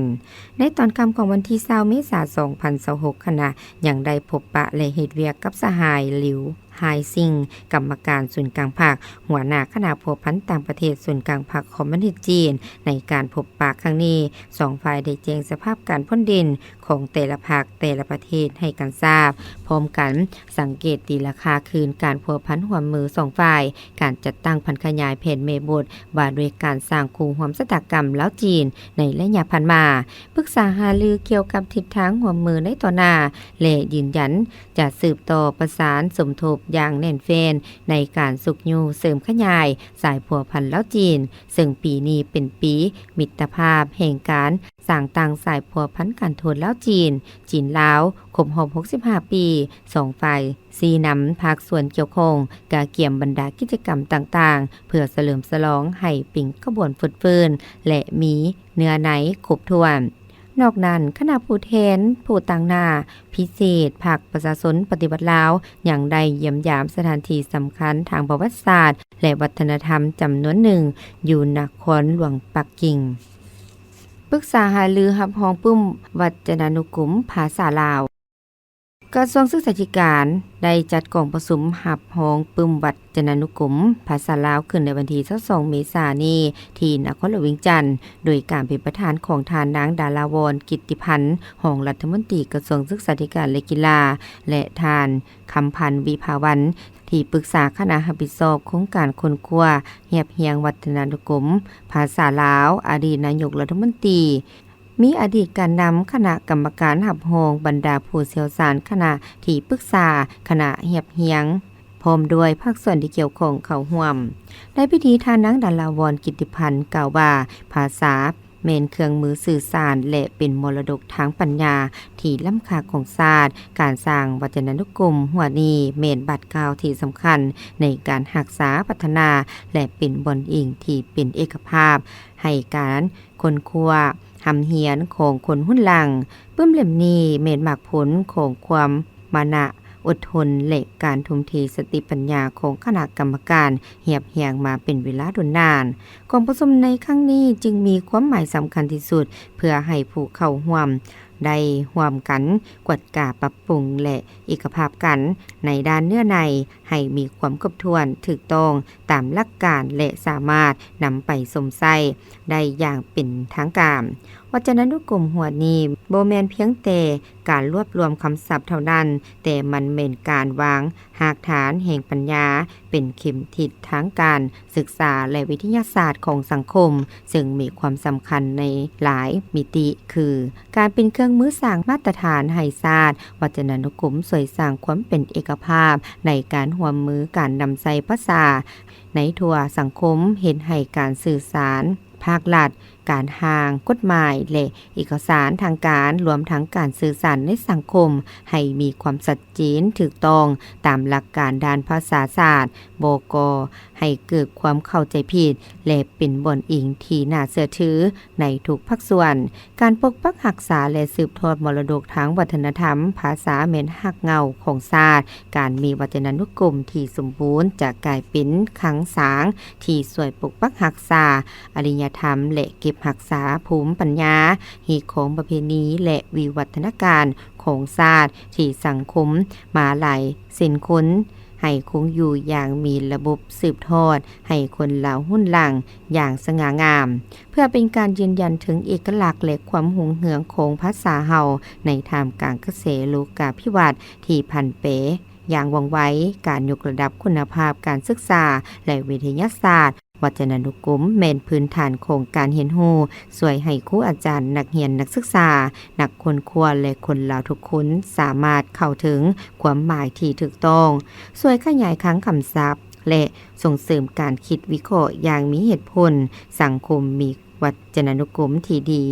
ໃນຕອນຄ່ຳຂອງວັນທີຊາວ ເມສາ ສອງພັນຊາວຫົກ, ຄະນະຍັງໄດ້ພົບປະ ແລະ ເຮັດວຽກກັບສະຫາຍ ລິວ ຮາຍຊິງ ກຳມະການສູນກາງພັກ, ຫົວໜ້າຄະນະພົວພັນຕ່າງປະເທດສູນກາງພັກຄອມມູນິດຈີນ. ໃນການພົບປະຄັ້ງນີ້, ສອງຝ່າຍໄດ້ແຈ້ງສະພາບການພົ້ນເດັ່ນ ຂອງແຕ່ລະພັກ, ແຕ່ລະປະເທດໃຫ້ກັນຊາບ, ພ້ອມກັນສັງເກດຕີລາຄາຄືນການພົວພັນຮ່ວມມືສອງຝ່າຍ, ການຈັດຕັ້ງຜັນຂະຫຍາຍແຜນແມ່ບົດວ່າດ້ວຍການສ້າງຄູ່ຮ່ວມຊະຕາກຳລາວ-ຈີນໃນໄລຍະຜ່ານມາ, ປຶກສາຫາລືກ່ຽວກັບທິດທາງຮ່ວມມືໃນຕໍ່ໜ້າ ແລະ ຢືນຢັນຈະສືບຕໍ່ປະສານສົມທົບຢ່າງແໜ້ນແຟ້ນໃນການຊຸກຍູ້ເສີມຂະຫຍາຍສາຍພົວພັນລາວ-ຈີນ, ເຊິ່ງປີນີ້ເປັນປີມິດຕະພາບແຫ່ງການ ສ້າງຕັ້ງສາຍພົວພັນການທູດລາວ-ຈີນ, ຈີນ-ລາວ ຄົບຮອບຫົກສິບຫ້າປີ, ສອງຝ່າຍຊີ້ນຳພາກສ່ວນກ່ຽວຂ້ອງ ກະກຽມບັນດາກິດຈະກຳຕ່າງໆ ເພື່ອສະເຫຼີມສະຫຼອງໃຫ້ເປັນຂະບວນຟົດຟື້ນ ແລະ ມີເນື້ອໃນຄົບຖ້ວນ. ນອກນັ້ນ, ຄະນະຜູ້ແທນຜູ້ຕາງໜ້າພິເສດພັກປະຊາຊົນປະຕິວັດລາວ ຍັງໄດ້ຢ້ຽມຢາມສະຖານທີ່ສຳຄັນທາງປະຫວັດສາດ ແລະ ວັດທະນະທຳຈຳນວນໜຶ່ງ ຢູ່ນະຄອນຫຼວງປັກກິ່ງ. ປຶກສາຫາລືຮັບຮອງປຶ້ມວັດຈະນານຸກົມພາສາລາວ. ກະຊວງສຶກສາທິການໄດ້ຈັດກອງປະຊຸມຮັບຮອງປຶ້ມວັດຈະນານຸກົມພາສາລາວ ຂຶ້ນໃນວັນທີຊາວສອງເມສານີ້ ທີ່ນະຄອນຫຼວງວຽງຈັນ ໂດຍການເປັນປະທານຂອງທ່ານນາງ ດາລາວອນ ກິດຕິພັນ ຮອງລັດຖະມົນຕີກະຊວງສຶກສາທິການ ແລະ ກິລາ ແລະ ທ່ານ ຄຳພັນ ວິພາວັນ ທີ່ປຶກສາຄະນະຮັບຜິດຊອບໂຄງການຄົ້ນຄວ້າຮຽບຮຽງວັດທະນານຸກົມພາສາລາວ, ອະດີດນາຍົກລັດຖະມົນຕີ, ມີອະດີດການນຳຄະນະກຳມະການຮັບຮອງ, ບັນດາຜູ້ຊ່ຽວຊານ, ຄະນະທີ່ປຶກສາ, ຄະນະຮຽບຮຽງ ພ້ອມດ້ວຍພາກສ່ວນທີ່ກ່ຽວຂ້ອງເຂົ້າຮ່ວມ. ໃນພິທີ, ທ່ານນາງ ດາລາວອນ ກິດຕິພັນ ກ່າວວ່າ ພາສາ ແມ່ນເຄື່ອງມືສື່ສານ ແລະ ເປັນມໍລະດົກທາງປັນຍາທີ່ລ້ຳຄ່າຂອງຊາດ. ການສ້າງວັດຈະນານຸກົມຫົວນີ້ແມ່ນບາດກ້າວທີ່ສຳຄັນໃນການຮັກສາ, ພັດທະນາ ແລະ ເປັນບ່ອນອີງທີ່ເປັນເອກະພາບໃຫ້ການຄົ້ນຄວ້າຮ່ຳຮຽນຂອງຄົນຮຸ່ນຫຼັງ. ປຶ້ມເຫຼັ້ມນີ້ແມ່ນໝາກຜົນຂອງຄວາມມານະ ອົດທົນ ແລະ ການທຸ່ມເທສະຕິປັນຍາຂອງຄະນະກຳມະການຮຽບຮຽງມາເປັນເວລາດົນນານ. ກອງປະຊຸມໃນຄັ້ງນີ້ຈຶ່ງມີຄວາມໝາຍສຳຄັນທີ່ສຸດ ເພື່ອໃຫ້ຜູ້ເຂົ້າຮ່ວມໄດ້ຮ່ວມກັນກວດກາ, ປັບປຸງ ແລະ ເອກະພາບກັນໃນດ້ານເນື້ອໃນໃຫ້ມີຄວາມຄົບຖ້ວນ, ຖືກຕ້ອງຕາມຫຼັກການ ແລະ ສາມາດນຳໄປຊົມໃຊ້ໄດ້ຢ່າງເປັນທາງການ. ວັດຈະນານຸກົມຫົວນີ້ບໍ່ແມ່ນພຽງແຕ່ ການລວບລວມຄຳສັບເທົ່ານັ້ນ, ແຕ່ມັນແມ່ນການວາງຮາກຖານແຫ່ງປັນຍາ ເປັນເຂັມທິດທາງການສຶກສາ ແລະ ວິທະຍາສາດຂອງສັງຄົມ, ເຊິ່ງມີຄວາມສຳຄັນໃນຫຼາຍມິຕິ ຄື ການເປັນເຄື່ອງມືສ້າງມາດຕະຖານໃຫ້ຊາດ, ວັດຈະນານຸກົມຊ່ວຍສ້າງຄວາມເປັນເອກະພາບໃນການຮ່ວມມື, ການນຳໃຊ້ພາສາໃນທົ່ວສັງຄົມ, ເຮັດໃຫ້ການສື່ສານພາກລັດ, ການຮ່າງກົດໝາຍ ແລະ ເອກະສານທາງການ, ລວມທັງການສື່ສານໃນສັງຄົມ ໃຫ້ມີຄວາມຊັດເຈນ, ຖືກຕ້ອງຕາມຫຼັກການດ້ານພາສາສາດ, ບໍ່ກໍ່ໃຫ້ເກີດຄວາມເຂົ້າໃຈຜິດ ແລະ ເປັນບ່ອນອີງທີ່ໜ້າເຊື່ອຖືໃນທຸກພາກສ່ວນ. ການປົກປັກຮັກສາ ແລະ ສືບທອດມໍລະດົກທາງວັດທະນະທຳ, ພາສາແມ່ນຮາກເຫງົ້າຂອງຊາດ. ການມີວັດຈະນານຸກົມທີ່ສົມບູນ ຈະກາຍເປັນຄັງສາງທີ່ຊ່ວຍປົກປັກຮັກສາອະລິຍະທຳ ແລະ ເກັບຮັກສາພູມປັນຍາ, ຮີດຄອງປະເພນີ ແລະ ວິວັດທະນາການຂອງຊາດທີ່ສັງຄົມມາຫຼາຍເຊັ່ນຄົນ ໃຫ້ຄົງຢູ່ຢ່າງມີລະບົບສືບທອດໃຫ້ຄົນລາວຮຸ່ນຫຼັງຢ່າງສະຫງ່າງາມ. ເພື່ອເປັນການຢືນຢັນເຖິງເອກະລັກ ແລະ ຄວາມຮຸ່ງເຮືອງຂອງພາສາເຮົາ ໃນທ່າມກາງກະແສໂລກາພິວັດທີ່ຜັນແປຢ່າງວ່ອງໄວ, ການຍົກລະດັບຄຸນນະພາບການສຶກສາ ແລະ ວິທະຍາສາດ, ວັດຈະນານຸກົມແມ່ນພື້ນຖານຂອງການຮຽນຮູ້, ຊ່ວຍໃຫ້ຄູອາຈານ, ນັກຮຽນ, ນັກສຶກສາ, ນັກຄົ້ນຄວ້າ ແລະ ຄົນລາວທຸກຄົນສາມາດເຂົ້າເຖິງຄວາມໝາຍທີ່ຖືກຕ້ອງ, ຊ່ວຍຂະຫຍາຍຄັງຄຳສັບ ແລະ ສົ່ງເສີມການຄິດວິເຄາະຢ່າງມີເຫດຜົນ. ສັງຄົມມີວັດຈະນານຸກົມທີ່ດີ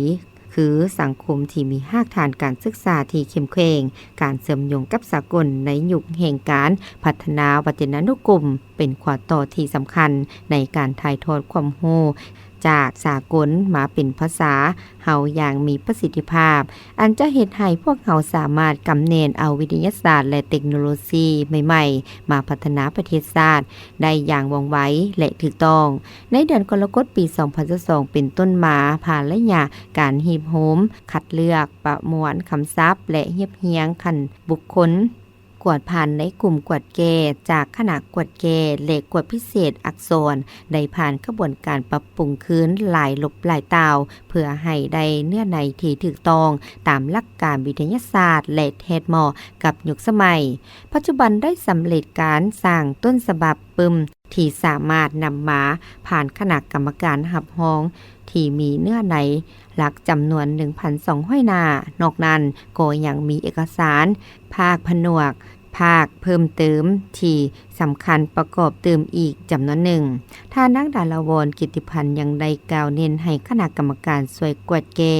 ຄືສັງຄົມທີ່ມີຮາກຖານການສຶກສາທີ່ເຂັ້ມແຂງ, ການເຊື່ອມໂຍງກັບສາກົນໃນຍຸກແຫ່ງການພັດທະນາວັດຈະນານຸກົມ ເປັນຂົວຕໍ່ທີ່ສຳຄັນໃນການຖ່າຍທອດຄວາມຮູ້ຈາກສາກົນມາເປັນພາສາເຮົາຢ່າງມີປະສິດທິພາບ, ອັນຈະເຮັດໃຫ້ພວກເຮົາສາມາດກຳແໜ້ນເອົາວິທະຍາສາດ ແລະ ເຕັກໂນໂລຊີໃໝ່ໆ ມາພັດທະນາປະເທດຊາດໄດ້ຢ່າງວ່ອງໄວ ແລະ ຖືກຕ້ອງ. ໃນເດືອນກໍລະກົດປີສອງພັນຊາວສອງເປັນຕົ້ນມາ, ຜ່ານໄລຍະການຮີບໂຮມ, ຄັດເລືອກ, ປະມວນຄຳສັບ ແລະ ຮຽບຮຽງຂັ້ນບຸກຄົນ, ກວດຜ່ານໃນກຸ່ມກວດແກ້ຈາກຄະນະກວດແກ້ ແລະ ກວດພິເສດອັກສອນ ໄດ້ຜ່ານຂະບວນການປັບປຸງຄືນຫຼາຍລົບຫຼາຍຕ່າວ ເພື່ອໃຫ້ໄດ້ເນື້ອໃນທີ່ຖືກຕ້ອງຕາມຫຼັກການວິທະຍາສາດ ແລະ ແທດເໝາະກັບຍຸກສະໄໝ. ປັດຈຸບັນໄດ້ສຳເລັດການສ້າງຕົ້ນສະບັບປຶ້ມ ທີ່ສາມາດນຳມາຜ່ານຄະນະກຳມະການຮັບຮອງ ທີ່ມີເນື້ອໃນຫຼັກຈຳນວນໜຶ່ງພັນສອງຮ້ອຍໜ້າ. ນອກນັ້ນກໍຍັງມີເອກະສານພາກຜະນວກພາກເພີ່ມເຕີມທີ່ສຳຄັນປະກອບຕື່ມອີກຈຳນວນໜຶ່ງ. ທ່ານນາງ ດາລາວອນ ກິດຕິພັນ ຍັງໄດ້ກ່າວເນັ້ນໃຫ້ຄະນະກຳມະການຊ່ວຍກວດແກ້,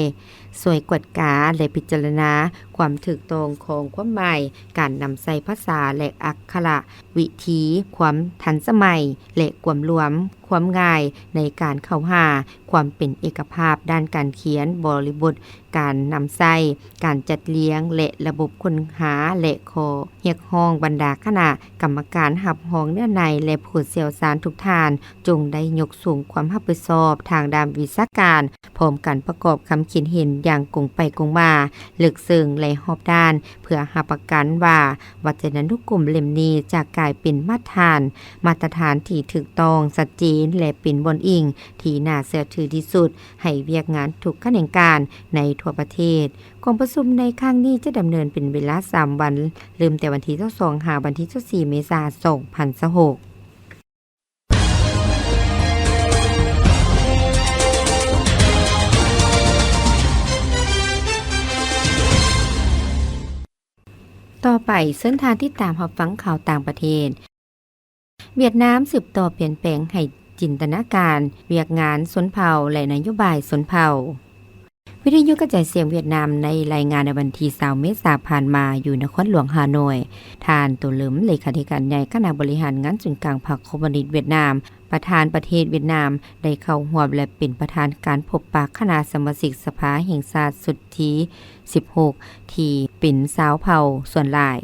ຊ່ວຍກວດກາ ແລະ ພິຈາລະນາຄວາມຖືກຕ້ອງຂອງຄວາມໝາຍ, ການນຳໃຊ້ພາສາ ແລະ ອັກຂະລະວິທີ, ຄວາມທັນສະໄໝ ແລະ ກວມລວມຄວາມງ່າຍໃນການເຂົ້າຫາ, ຄວາມເປັນເອກະພາບດ້ານການຂຽນ, ບໍລິບົດການນຳໃຊ້, ການຈັດລຽງ ແລະ ລະບົບຄົ້ນຫາ ແລະ ຂໍຮຽກຮ້ອງບັນດາຄະນະກຳມະການຮັບຮອງເນື້ອໃນ ແລະ ຜູ້ຊ່ຽວຊານທຸກທ່ານ ຈົ່ງໄດ້ຍົກສູງຄວາມຮັບຜິດຊອບທາງດ້ານວິຊາການ, ພ້ອມກັນປະກອບຄຳຄິດເຫັນຢ່າງກົງໄປກົງມາ, ເລິກເຊິ່ງ ແລະ ຮອບດ້ານ, ເພື່ອຮັບປະກັນວ່າ ວັດຈະນານຸກົມເຫຼັ້ມນີ້ຈະກາຍເປັນມາດຖານ, ມາດຕະຖານທີ່ຖືກຕ້ອງ, ຊັດເຈນ ແລະ ເປັນບ່ອນອີງທີ່ໜ້າເຊື່ອຖືທີ່ສຸດໃຫ້ວຽກງານທຸກຂະແໜງການໃນທົ່ວປະເທດ. ກອງປະຊຸມໃນຄັ້ງນີ້ຈະດຳເນີນເປັນເວລາສາມວັນ, ເລີ່ມແຕ່ວັນທີຊາວສອງ ຫາວັນທີຊາວສີ່ ເມສາ ສອງພັນຊາວຫົກ. ຕໍ່ໄປ, ເຊີນທ່ານຕິດຕາມຮັບຟັງຂ່າວຕ່າງປະເທດ. ຫວຽດນາມສືບຕໍ່ປ່ຽນແປງໃຫ້ຈິນຕະນາການ, ວຽກງານຊົນເຜົ່າ ແລະ ນະໂຍບາຍຊົນເຜົ່າ. ວິທະຍຸກະຈາຍສຽງຫວຽດນາມໄດ້ລາຍງານໃນວັນທີຊາວ ເມສາຜ່ານມາ ຢູ່ນະຄອນຫຼວງຮ່າໂນ້ຍ, ທ່ານ ໂຕເລິມ ເລຂາທິການໃຫຍ່ຄະນະບໍລິຫານງານສູນກາງພັກຄອມມູນິດຫວຽດນາມ, ປະທານປະເທດຫວຽດນາມ ໄດ້ເຂົ້າຮ່ວມ ແລະ ເປັນປະທານການພົບປະຄະນະສະມາຊິກສະພາແຫ່ງຊາດຊຸດທີສິບຫົກ ທີ່ເປັນຊາວເຜົ່າສ່ວນຫຼາຍ.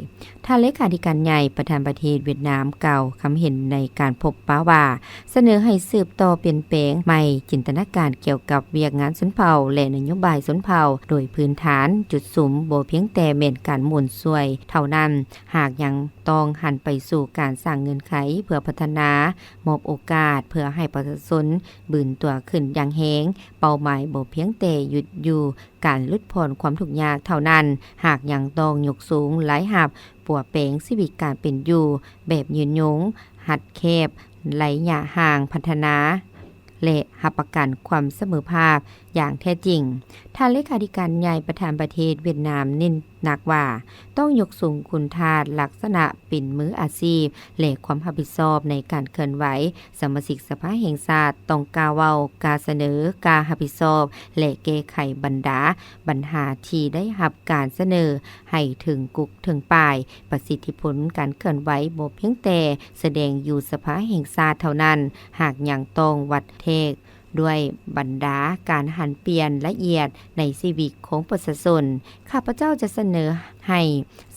ທ່ານເລຂາທິການໃຫຍ່ ປະທານປະເທດຫວຽດນາມ ກ່າວຄຳເຫັນໃນການພົບປະວ່າ ສະເໜີໃຫ້ສືບຕໍ່ປ່ຽນແປງໃໝ່ຈິນຕະນາການກ່ຽວກັບວຽກງານຊົນເຜົ່າ ແລະ ນະໂຍບາຍຊົນເຜົ່າ, ໂດຍພື້ນຖານຈຸດສຸມບໍ່ພຽງແຕ່ແມ່ນການໝູນຊ່ວຍເທົ່ານັ້ນ, ຫາກຍັງຕ້ອງຫັນໄປສູ່ການສ້າງເງື່ອນໄຂເພື່ອພັດທະນາ, ມອບໂອກາດເພື່ອໃຫ້ປະຊາຊົນບືນຕົວຂຶ້ນຢ່າງແຮງ, ເປົ້າໝາຍບໍ່ພຽງແຕ່ຢຸດຢູ່ ການຫຼຸດຜ່ອນຄວາມທຸກຍາກເທົ່ານັ້ນ, ຫາກຍັງຕ້ອງຍົກສູງລາຍຮັບ, ປົວແປງຊີວິດການເປັນຢູ່ແບບຍືນຍົງ, ຮັດແຄບໄລຍະຫ່າງພັດທະນາ ແລະ ຮັບປະກັນຄວາມສະເໝີພາບຢ່າງແທ້ຈິງ. ທ່ານເລຂາທິການໃຫຍ່ປະທານປະເທດຫວຽດນາມເນັ້ນໜັກວ່າ ຕ້ອງຍົກສູງຄຸນຄ່າລັກສະນະເປັນມືອາຊີບ ແລະ ຄວາມຮັບຜິດຊອບໃນການເຄື່ອນໄຫວ. ສະມາຊິກສະພາແຫ່ງຊາດຕ້ອງກ້າເວົ້າ, ກ້າສະເໜີ, ກ້າຮັບຜິດຊອບ ແລະ ແກ້ໄຂບັນດາບັນຫາທີ່ໄດ້ຮັບການສະເໜີໃຫ້ເຖິງກຸກເຖິງປາຍ. ປະສິດທິຜົນການເຄື່ອນໄຫວບໍ່ພຽງແຕ່ສະແດງຢູ່ສະພາແຫ່ງຊາດເທົ່ານັ້ນ, ຫາກຍັງຕ້ອງວັດແທກດ້ວຍບັນດາການຫັນປ່ຽນລະອຽດໃນຊີວິດຂອງປະຊາຊົນ. ຂ້າພະເຈົ້າຈະສະເໜີໃຫ້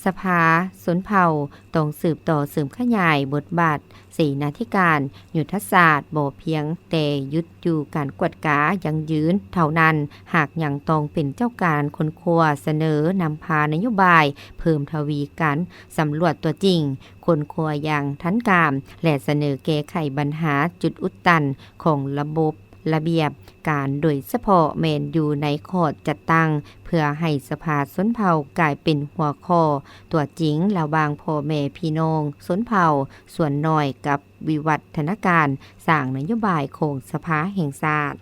ສະພາຊົນເຜົ່າຕ້ອງສືບຕໍ່ເສີມຂະຫຍາຍບົດບາດ ເສນາທິການຍຸດທະສາດບໍ່ພຽງແຕ່ຢຸດຢູ່ການກວດກາຢັ້ງຢືນເທົ່ານັ້ນ, ຫາກຍັງຕ້ອງເປັນເຈົ້າການຄົ້ນຄວ້າ, ສະເໜີ, ນຳພານະໂຍບາຍ, ເພີ່ມທະວີການສຳຫຼວດຕົວຈິງ, ຄົ້ນຄວ້າຢ່າງທັນການ ແລະ ສະເໜີແກ້ໄຂບັນຫາຈຸດອຸດຕັນຂອງລະບົບລະບຽບການ, ໂດຍສະເພາະແມ່ນຢູ່ໃນຂໍ້ຈັດຕັ້ງ, ເພື່ອໃຫ້ສະພາຊົນເຜົ່າກາຍເປັນຫົວຂໍ້ຕົວຈິງລະຫວ່າງພໍ່ແມ່ພີ່ນ້ອງຊົນເຜົ່າ ສ່ວນໜ້ອຍກັບວິວັດທະນາການສ້າງນະໂຍບາຍຂອງສະພາແຫ່ງຊາດ.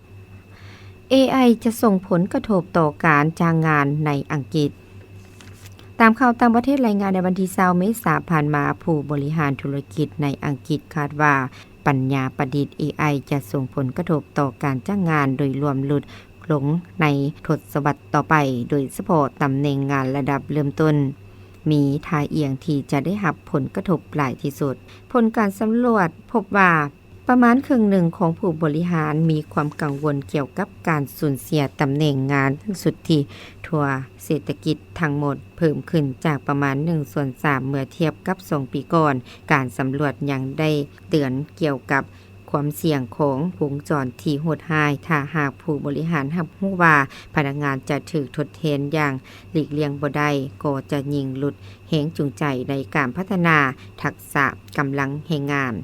ເອໄອ ຈະສົ່ງຜົນກະທົບຕໍ່ການຈ້າງງານໃນອັງກິດ. ຕາມຂ່າວຕ່າງປະເທດລາຍງານໃນວັນທີຊາວ ເມສາຜ່ານມາ, ຜູ້ບໍລິຫານທຸລະກິດໃນອັງກິດຄາດວ່າ ປັນຍາປະດິດ ເອໄອ ຈະສົ່ງຜົນກະທົບຕໍ່ການຈ້າງງານໂດຍລວມຫຼຸດລົງໃນທົດສະວັດຕໍ່ໄປ, ໂດຍສະເພາະຕຳແໜ່ງງານລະດັບເລີ່ມຕົ້ນ ມີທ່າອ່ຽງທີ່ຈະໄດ້ຮັບຜົນກະທົບຫຼາຍທີ່ສຸດ. ຜົນການສຳຫຼວດພົບວ່າ ປະມານເຄິ່ງໜຶ່ງຂອງຜູ້ບໍລິຫານມີຄວາມກັງວົນກ່ຽວກັບການສູນເສຍຕຳແໜ່ງງານຊຸດທີ່ທົ່ວເສດຖະກິດທັງໝົດ, ເພີ່ມຂຶ້ນຈາກປະມານໜຶ່ງສ່ວນສາມເມື່ອທຽບກັບສອງປີກ່ອນ. ການສຳຫຼວດຍັງໄດ້ເຕືອນກ່ຽວກັບຄ ຄວາມສ່ຽງຂອງວົງຈອນທີ່ໂຫດຮ້າຍ. ຖ້າຫາກຜູ້ບໍລິຫານຮັບຮູ້ວ່າພະນັກງານຈະຖືກທົດແທນຢ່າງຫຼີກລ່ຽງບໍ່ໄດ້, ກໍຈະຍິ່ງຫຼຸດແຮງຈູງໃຈໃນການພັດທະນາທັກສະກຳລັງແຮງງານ.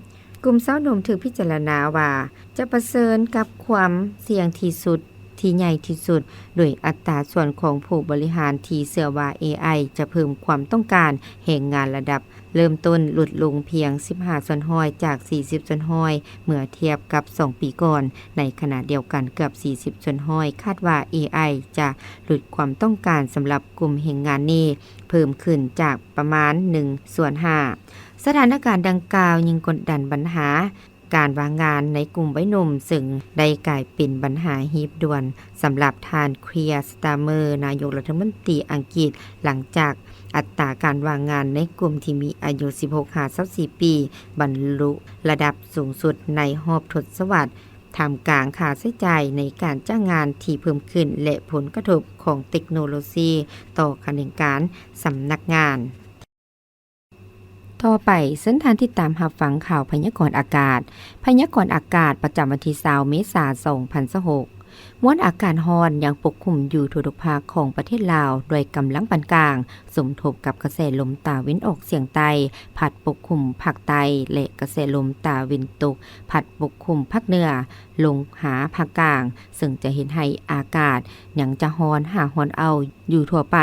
ກຸ່ມຊາວໜຸ່ມຖືກພິຈາລະນາວ່າຈະປະເຊີນກັບຄວາມສ່ຽງທີ່ສຸດ ທີ່ໃຫຍ່ທີ່ສຸດ, ໂດຍອັດຕາສ່ວນຂອງຜູ້ບໍລິຫານທີ່ເຊື່ອວ່າ ເອໄອ ຈະເພີ່ມຄວາມຕ້ອງການແຮງງານລະດັບເລີ່ມຕົ້ນຫຼຸດລົງພຽງສິບຫ້າສ່ວນຮ້ອຍຈາກສີ່ສິບສ່ວນຮ້ອຍເມື່ອທຽບກັບສອງປີກ່ອນ. ໃນຂະນະດຽວກັນ, ເກືອບສີ່ສິບສ່ວນຮ້ອຍຄາດວ່າ ເອໄອ ຈະຫຼຸດຄວາມຕ້ອງການສຳລັບກຸ່ມແຮງງານນີ້ເພີ່ມຂຶ້ນຈາກປະມານໜຶ່ງສ່ວນຫ້າ. ສະຖານະການດັ່ງກ່າວຍິ່ງກົດດັນບັນຫາ ການວ່າງງານໃນກຸ່ມໄວໜຸ່ມ, ເຊິ່ງໄດ້ກາຍເປັນບັນຫາຮີບດ່ວນສຳລັບທ່ານ ເຄລຍ ສະຕາເມີ ນາຍົກລັດຖະມົນຕີອັງກິດ, ຫຼັງຈາກອັດຕາການວ່າງງານໃນກຸ່ມທີ່ມີອາຍຸສິບຫົກຫາຊາວສີ່ປີບັນລຸລະດັບສູງສຸດໃນຮອບທົດສະວັດ, ທ່າມກາງຄ່າໃຊ້ຈ່າຍໃນການຈ້າງງານທີ່ເພີ່ມຂຶ້ນ ແລະ ຜົນກະທົບຂອງເຕັກໂນໂລຊີຕໍ່ຂະແໜງການສຳນັກງານ. ຕໍ່ໄປ, ເຊີນທ່ານຕິດຕາມຮັບຟັງຂ່າວພະຍາກອນອາກາດ. ພະຍາກອນອາກາດປະຈຳວັນທີຊາວ ເມສາ ສອງພັນຊາວຫົກ. ມວນອາກາດຮ້ອນຍັງປົກຄຸມຢູ່ທົ່ວທຸກພາກຂອງປະເທດລາວ ດ້ວຍກຳລັງປານກາງ, ສົມທົບກັບກະແສລົມຕາເວັນອອກສຽງໃຕ້ພັດປົກຄຸມພາກໃຕ້ ແລະ ກະແສລົມຕາເວັນຕົກພັດປົກຄຸມພາກເໜືອລົງຫາພາກກາງ, ເຊິ່ງຈະເຮັດໃຫ້ອາກາດຍັງຈະຮ້ອນຫາຮ້ອນເອົ້າຢູ່ທົ່ວໄປ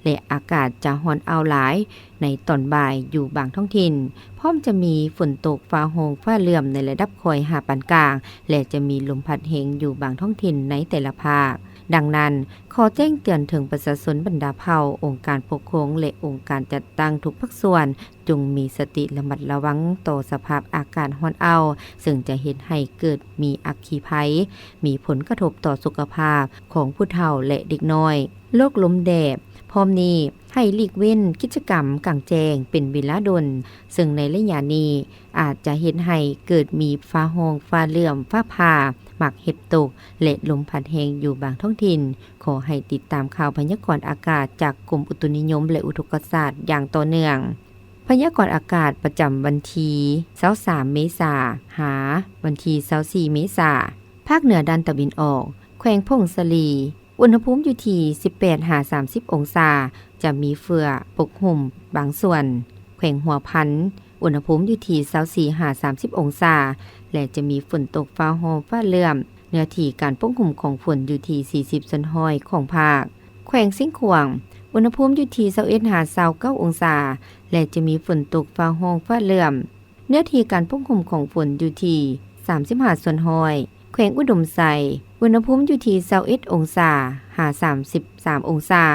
ແລະ ອາກາດຈະຮ້ອນເອົ້າຫຼາຍ ໃນຕອນບ່າຍຢູ່ບາງທ້ອງຖິ່ນ, ພ້ອມຈະມີຝົນຕົກຟ້າຮ້ອງຟ້າເຫຼື້ອມໃນລະດັບຄ່ອຍຫາປານກາງ ແລະ ຈະມີລົມພັດແຮງຢູ່ບາງທ້ອງຖິ່ນໃນແຕ່ລະພາກ. ດັ່ງນັ້ນ, ຂໍແຈ້ງເຕືອນເຖິງປະຊາຊົນບັນດາເຜົ່າ, ອົງການປົກຄອງ ແລະ ອົງການຈັດຕັ້ງທຸກພາກສ່ວນ, ຈົ່ງມີສະຕິລະມັດລະວັງຕໍ່ສະພາບອາກາດຮ້ອນເອົ້າ, ເຊິ່ງຈະເຮັດໃຫ້ເກີດມີອັກຄີໄພ, ມີຜົນກະທົບຕໍ່ສຸຂະພາບຂອງຜູ້ເຖົ້າ ແລະ ເດັກນ້ອຍ, ໂລກລົມແດດ. ພ້ອມນີ້, ໃຫ້ຫຼີກເວັ້ນກິດຈະກຳກາງແຈ້ງເປັນເວລາດົນ, ເຊິ່ງໃນໄລຍະນີ້ອາດຈະເຮັດໃຫ້ເກີດມີຟ້າຮ້ອງຟ້າເຫຼື້ອມ, ຟ້າຜ່າ, ໝາກເຫັບຕົກ ແລະ ລົມພັດແຮງຢູ່ບາງທ້ອງຖິ່ນ. ຂໍໃຫ້ຕິດຕາມຂ່າວພະຍາກອນອາກາດຈາກກົມອຸຕຸນິຍົມ ແລະ ອຸທົກກະສາດຢ່າງຕໍ່ເນື່ອງ. ພະຍາກອນອາກາດປະຈຳວັນທີຊາວສາມ ເມສາ ຫາ ວັນທີຊາວສີ່ ເມສາ. ພາກເໜືອດ້ານຕາເວັນອອກ, ແຂວງຜົ້ງສາລີ, ອຸນຫະພູມຢູ່ທີ່ສິບແປດຫາສາມສິບອົງສາ, ຈະມີເຝື້ອປົກຫຸ້ມບາງສ່ວນ. ແຂວງຫົວພັນ, ອຸນຫະພູມຢູ່ທີ່ຊາວສີ່ຫາສາມສິບອົງສາ ແລະ ຈະມີຝົນຕົກຟ້າຮ້ອງຟ້າເຫຼື້ອມ. ເນື້ອທີ່ການປົກຄຸມຂອງຝົນຢູ່ທີ່ສີ່ສິບສ່ວນຮ້ອຍຂອງພາກ. ແຂວງຊຽງຂວາງ, ອຸນຫະພູມຢູ່ທີ່ຊາວເອັດຫາຊາວເກົ້າອົງສາ ແລະ ຈະມີຝົນຕົກຟ້າຮ້ອງຟ້າເຫຼື້ອມ. ເນື້ອທີ່ການປົກຄຸມຂອງຝົນຢູ່ທີ່ສາມສິບຫ້າສ່ວນຮ້ອຍ. ແຂວງອຸດົມໄຊ, ອຸນຫະພູມຢູ່ທີ່ຊາວເອັດອົງສາ ຫາ ສາມສິບສາມອົງສາ.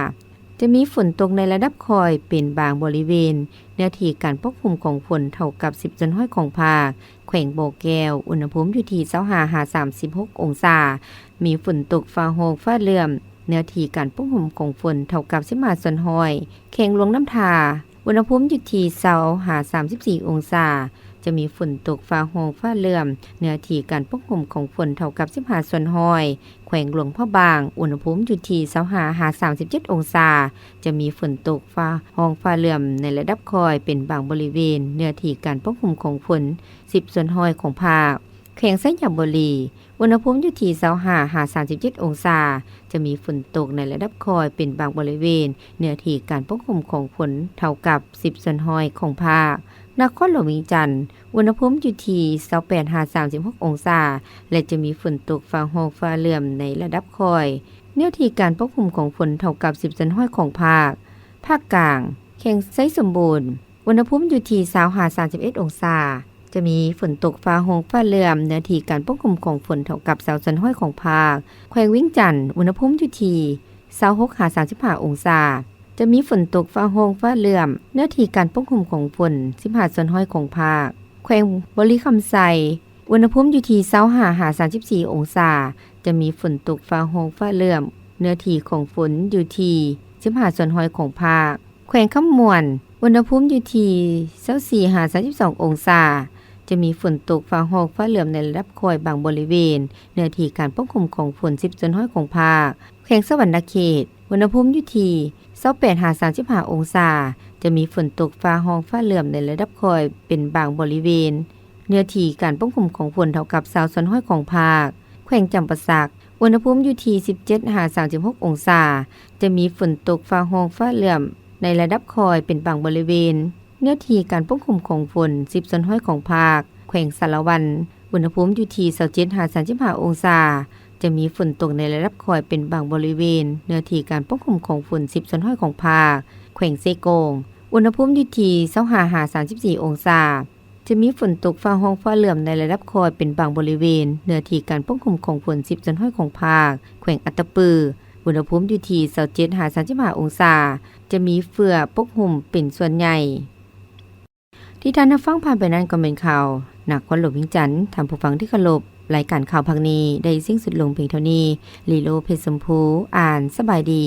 ຈະມີຝົນຕົກໃນລະດັບຄ່ອຍເປັນບາງບໍລິເວນ. ເນື້ອທີ່ການປົກຄຸມຂອງຝົນເທົ່າກັບສິບສ່ວນຮ້ອຍຂອງພາກ. ແຂວງບໍ່ແກ້ວ, ອຸນຫະພູມຢູ່ທີ່ຊາວຫ້າຫາສາມສິບຫົກອົງສາ. ມີຝົນຕົກຟ້າຮ້ອງຟ້າເຫຼື້ອມ. ເນື້ອທີ່ການປົກຄຸມຂອງຝົນເທົ່າກັບສິບຫ້າສ່ວນຮ້ອຍ. ແຂວງຫຼວງນ້ຳທາ, ອຸນຫະພູມຢູ່ທີ່ຊາວຫາສາມສິບສີ່ອົງສາ. ຈະມີຝົນຕົກຟ້າຮ້ອງຟ້າເຫຼື້ອມ. ເນື້ອທີ່ການປົກຄຸມຂອງຝົນເທົ່າກັບສິບຫ້າສ່ວນຮ້ອຍ. ແຂວງຫຼວງພະບາງ, ອຸນຫະພູມຢູ່ທີ່ຊາວຫ້າຫາສາມສິບເຈັດອົງສາ. ຈະມີຝົນຕົກຟ້າຮ້ອງຟ້າເຫຼື້ອມໃນລະດັບຄ່ອຍເປັນບາງບໍລິເວນ. ເນື້ອທີ່ການປົກຄຸມຂອງຝົນສິບສ່ວນຮ້ອຍຂອງພາກ. ແຂວງໄຊຍະບູລີ, ອຸນຫະພູມຢູ່ທີ່ຊາວຫ້າຫາສາມສິບເຈັດອົງສາ. ຈະມີຝົນຕົກໃນລະດັບຄ່ອຍເປັນບາງບໍລິເວນ. ເນື້ອທີ່ການປົກຄຸມຂອງຝົນເທົ່າກັບສິບສ່ວນຮ້ອຍຂອງພາກ. ນະຄອນຫຼວງວຽງຈັນ, ອຸນຫະພູມຢູ່ທີ່ຊາວແປດຫາສາມສິບຫົກອົງສາ ແລະ ຈະມີຝົນຕົກຟ້າຮ້ອງຟ້າເຫຼື້ອມໃນລະດັບຄ່ອຍ. ເນື້ອທີ່ການປົກຄຸມຂອງຝົນເທົ່າກັບສິບສ່ວນຮ້ອຍຂອງພາກ. ພາກກາງ, ແຂວງໄຊສົມບູນ, ອຸນຫະພູມຢູ່ທີ່ຊາວຫາສາມສິບເອັດອົງສາ. ຈະມີຝົນຕົກຟ້າຮ້ອງຟ້າເຫຼື້ອມ. ເນື້ອທີ່ການປົກຄຸມຂອງຝົນເທົ່າກັບຊາວສ່ວນຮ້ອຍຂອງພາກ. ແຂວງວຽງຈັນ, ອຸນຫະພູມຢູ່ທີ່ຊາວຫົກຫາສາມສິບຫ້າອົງສາ. ຈະມີຝົນຕົກຟ້າຮ້ອງຟ້າເຫຼື້ອມ. ເນື້ອທີ່ການປົກຄຸມຂອງຝົນສິບຫ້າສ່ວນຮ້ອຍຂອງພາກ. ແຂວງບໍລິຄຳໄຊ, ອຸນຫະພູມຢູ່ທີ່ຊາວຫ້າຫາສາມສິບສີ່ອົງສາ. ຈະມີຝົນຕົກຟ້າຮ້ອງຟ້າເຫຼື້ອມ. ເນື້ອທີ່ຂອງຝົນຢູ່ທີ່ສິບຫ້າສ່ວນຮ້ອຍຂອງພາກ. ແຂວງຄຳມ່ວນ, ອຸນຫະພູມຢູ່ທີ່ຊາວສີ່ຫາສາມສິບສອງອົງສາ. ຈະມີຝົນຕົກຟ້າຮ້ອງຟ້າເຫຼື້ອມໃນລະດັບຄ່ອຍບາງບໍລິເວນ. ເນື້ອທີ່ການປົກຄຸມຂອງຝົນສິບສ່ວນຮ້ອຍຂອງພາກ. ແຂວງສະຫວັນນະເຂດ, ອຸນຫະພູມຢູ່ທີ່ຊາວແປດຫາສາມສິບຫ້າອົງສາ. ຈະມີຝົນຕົກຟ້າຮ້ອງຟ້າເຫຼື້ອມໃນລະດັບຄ່ອຍເປັນບາງບໍລິເວນ. ເນື້ອທີ່ການປົກຄຸມຂອງຝົນເທົ່າກັບຊາວສ່ວນຮ້ອຍຂອງພາກ. ແຂວງຈຳປາສັກ ອຸນຫະພູມຢູ່ທີ່ສິບເຈັດຫາສາມສິບຫົກອົງສາ, ຈະມີຝົນຕົກຟ້າຮ້ອງຟ້າເຫຼື້ອມໃນລະດັບຄ່ອຍເປັນບາງບໍລິເວນ. ເນື້ອທີ່ການປົກຄຸມຂອງຝົນສິບສ່ວນຮ້ອຍຂອງພາກ. ແຂວງສາລະວັນ ອຸນຫະພູມຢູ່ທີ່ຊາວເຈັດຫາສາມສິບຫ້າອົງສາ, ຈະມີຝົນຕົກໃນລະດັບຄ່ອຍເປັນບາງບໍລິເວນ. ເນື້ອທີ່ການປົກຄຸມຂອງຝົນສິບສ່ວນຮ້ອຍຂອງພາກ. ແຂວງເຊກອງ ອຸນຫະພູມຢູ່ທີ່ຊາວຫ້າຫາສາມສິບສີ່ອົງສາ, ຈະມີຝົນຕົກຟ້າຮ້ອງຟ້າເຫຼື້ອມໃນລະດັບຄ່ອຍເປັນບາງບໍລິເວນ. ເນື້ອທີ່ການປົກຄຸມຂອງຝົນສິບສ່ວນຮ້ອຍຂອງພາກ. ແຂວງອັດຕະປື ອຸນຫະພູມຢູ່ທີ່ຊາວເຈັດຫາສາມສິບຫ້າອົງສາ, ຈະມີເຝື້ອປົກຫຸ້ມເປັນສ່ວນໃຫຍ່. ທີ່ທ່ານຮັບຟັງຜ່ານໄປນັ້ນກໍແມ່ນຂ່າວນະຄອນຫຼວງວຽງຈັນ. ທ່ານຜູ້ຟັງທີ່ເຄົາລົບ, ລາຍການຂ່າວພາກນີ້ໄດ້ສິ້ນສຸດລົງພຽງເທົ່ານີ້. ລີໂລ ເພັດຊົມພູ ອ່ານ. ສະບາຍດີ.